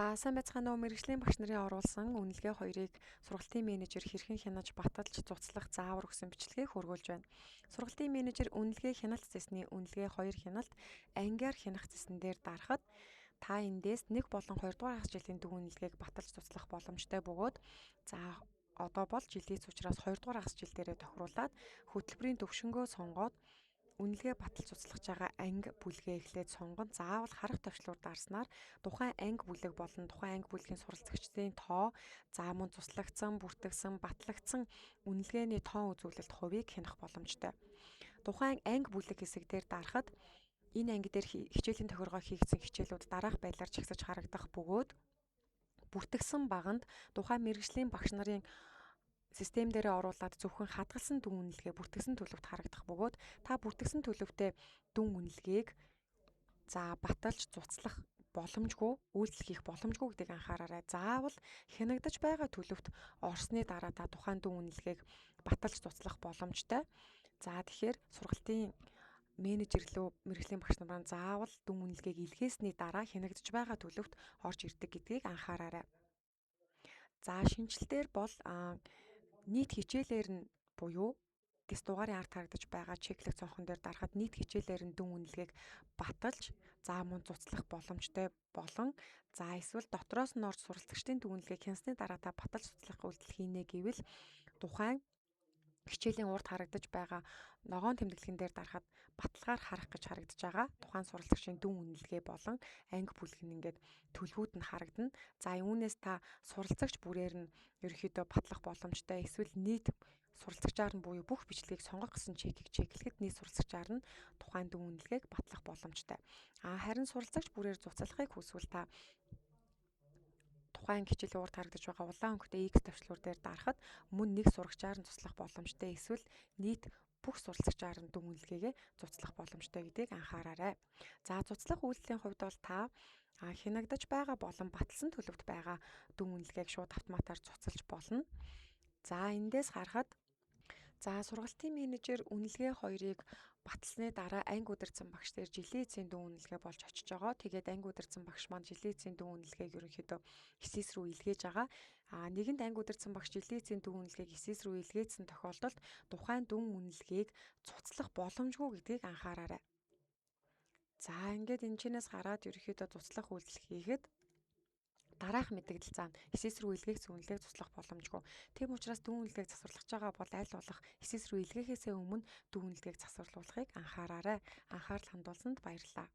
За, сайн байцгаана уу? Мэргэжлийн багш нарын оруулсан үнэлгээ хоёрыг сургалтын менежер хэрхэн хянаж, баталж, зуцлах заавар өгсөн бичлэгийг хөргүүлж байна. Сургалтын менежер үнэлгээ хяналт цэсний үнэлгээ хоёр хяналт ангиар хянах цэсэн дээр дарахад та эндээс 1 болон 2 дугаар хагас жилийн дүн үнэлгээг баталж зуцлах боломжтой бөгөөд, за, одоо бол жилийн учраас 2 дугаар хагас жил дээрээ тохируулаад хөтөлбөрийн төвшөнгөө сонгоод үнэлгээ баталж цуцлах байгаа анги бүлгээ эхлээд сонгон, заавал харах товчлуур дарснаар тухайн анги бүлэг болон тухайн анги бүлгийн суралцагчдын тоо, за, мөн цуцлагдсан, бүртгэсэн, батлагдсан үнэлгээний тоон үзүүлэлт хувийг хянах боломжтой. Тухайн анги бүлэг хэсэг дээр дарахад энэ анги дээр хичээлийн тохиргоо хийгдсэн хичээлүүд дараах байдлаар жагсаж харагдах бөгөөд бүртгэсэн баганд тухайн мэргэжлийн багш нарын систем дээрээ оруулаад зөвхөн хадгалсан дүн үнэлгээ бүртгэсэн төлөвт харагдах бөгөөд та бүртгэсэн төлөвтөө дүн үнэлгээг, за, баталж зуцлах боломжгүй, үйлдэл хийх боломжгүй гэдгийг анхаараарай. Заавал хянагдаж байгаа төлөвт орсны дараа та тухайн дүн үнэлгээг баталж зуцлах боломжтой. За, тэгэхээр сургалтын менежер лүү мэргэжлийн багш нар маань заавал дүн үнэлгээг илгээсний дараа хянагдаж байгаа төлөвт орж ирдэг гэдгийг анхаараарай. За, шинэчлэлтээр бол нийт хичээлээр нь буюу дэс дугаарын ард харагдаж байгаа чеклэг цонхон дээр дарахад нийт хичээлээр нь дүн үнэлгээг баталж, за, мөн зуцлах боломжтой болон, за, эсвэл дотроос нь орж суралцагчдын дүн үнэлгээг хянасны дараа та баталж зуцлах үйлдэл хийнэ гэвэл тухайн хичээлийн урд харагдаж байгаа ногоон тэмдэглэгэн дээр дарахад баталгаар харах гэж харагдаж байгаа. Тухайн суралцагчийн дүн үнэлгээ болон анги бүлэг нь ингээд төлөвүүд нь харагдана. За, үүнээс та суралцагч бүрээр нь ерөнхийдөө батлах боломжтой. Эсвэл нийт суралцагчаар нь буюу бүх бичлэгийг сонгох гэсэн чекийг чеклэхэд нийт суралцагчаар нь тухайн дүн үнэлгээг батлах боломжтой. А харин суралцагч бүрээр зуцлахыг хүсвэл та тухайн хичээлийн урд харагдаж байгаа улаан өнгөтэй X товчлуур дээр дарахад мөн нэг сурагчаар нь туслах боломжтой, эсвэл нийт бүх суралцагчаар нь дүн үнэлгээгээ зуцлах боломжтой гэдгийг анхаараарай. За, зуцлах үйлдэлийн хувьд бол та хянагдаж байгаа болон баталсан төлөвт байгаа дүн үнэлгээг шууд автоматар цуцалж болно. За, эндээс харахад, за, сургалтын менежер үнэлгээ хоёрыг баталсны дараа анги удирдсан багш дээр жилийн эцсийн дүн үнэлгээ болж очиж байгаа. Тэгээд анги удирдсан багш маань жилийн эцсийн дүн үнэлгээг ерөнхийдөө эсэс рүү илгээж байгаа. А нэгэнд анги удирдсан багш жилийн эцсийн дүн үнэлгээг эсэс рүү илгээсэн тохиолдолд тухайн дүн үнэлгээг цуцлах боломжгүй гэдгийг анхаараарай. За, ингээд энэ чинээс хараад ерөнхийдөө цуцлах үйлдэл хийхэд дараах мэдэгдэл заана. Эсэс рүү илгээх үнэлгээг цуцлах боломжгүй. Тийм учраас дүн үнэлгээг засварлах байгаа бол аль болох эсэс рүү илгээхээсээ өмнө дүн үнэлгээг засварлуулахыг анхаараарай. Анхаарал хандуулсанд баярлалаа.